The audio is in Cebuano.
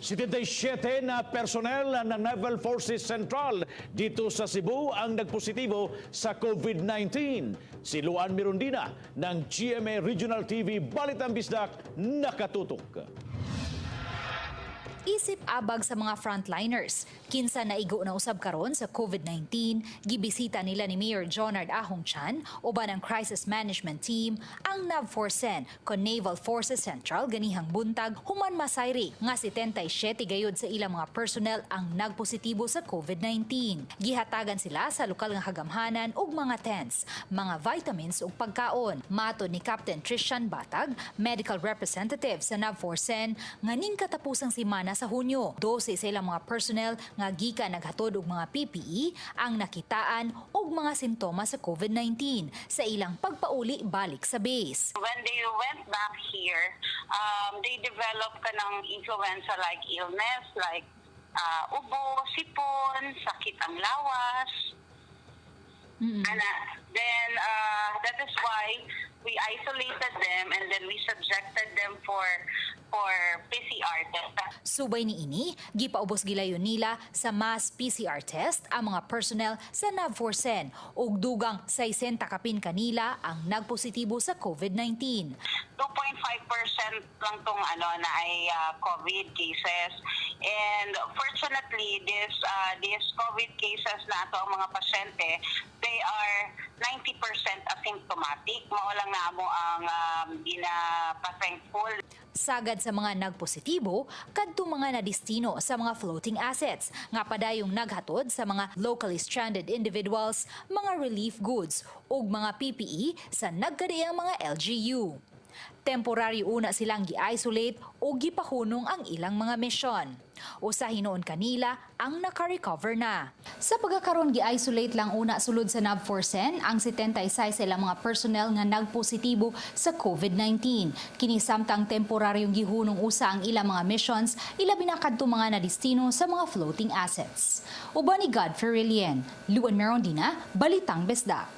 77 na personnel ng Naval Forces Central dito sa Cebu ang nagpositibo sa COVID-19. Si Luan Mirondina ng GMA Regional TV Balitang Bisdak, nakatutok. Isip abag sa mga frontliners, kinsa naigo na usab karon sa COVID-19, gibisita nila ni Mayor Jonard Ahong Chan uban ang crisis management team ang NAVFORCEN kon Naval Forces Central ganihang buntag human masayri nga 77 gayud sa ilang mga personnel ang nagpositibo sa COVID-19. Gihatagan sila sa lokal nga kagamhanan ug mga tents, mga vitamins ug pagkaon. Matod ni Captain Trishan Batag, medical representative sa NAVFORCEN, nga ning katapusang simana sa Hunyo, 12 sa ilang mga personnel nga gikan naghatod og mga PPE ang nakitaan og mga simptomas sa COVID-19 sa ilang pagpauli balik sa base. When they went back here, they developed kanang influenza-like illness like ubo, sipon, sakit ang lawas. Ana, then that is why we isolated them and then we subjected them for PCR test. Subay niini, gipaubos gilayon nila sa mass PCR test ang mga personnel sa NAVFORCEN ug dugang 60 kapin kanila ang nagpositibo sa COVID-19. 2.5% lang tong ano na ay COVID cases. And fortunately, this COVID cases na ato ang mga pasyente, they are 90% asymptomatic. Mao lang namo ang ginapa-thankful. Sagad sa mga nagpositibo, kadto mga nadistino sa mga floating assets nga padayong naghatod sa mga locally stranded individuals, mga relief goods ug mga PPE sa nagkadaiyang mga LGU. Temporaryo una silang gi-isolate o gipahunong ang ilang mga misyon. Usa hinuon kanila ang naka-recover na. Sa pagkakaroon, gi-isolate lang una sulod sa NAVFORCEN ang 76 sa ilang mga personnel nga nagpositibo sa COVID-19. Kini samtang temporaryong gihunong usa ang ilang mga missions, ilabi na kadto mga nadistino sa mga floating assets. Uban ni Godfrey Relien, Luan Merondina, Balitang Bisdak.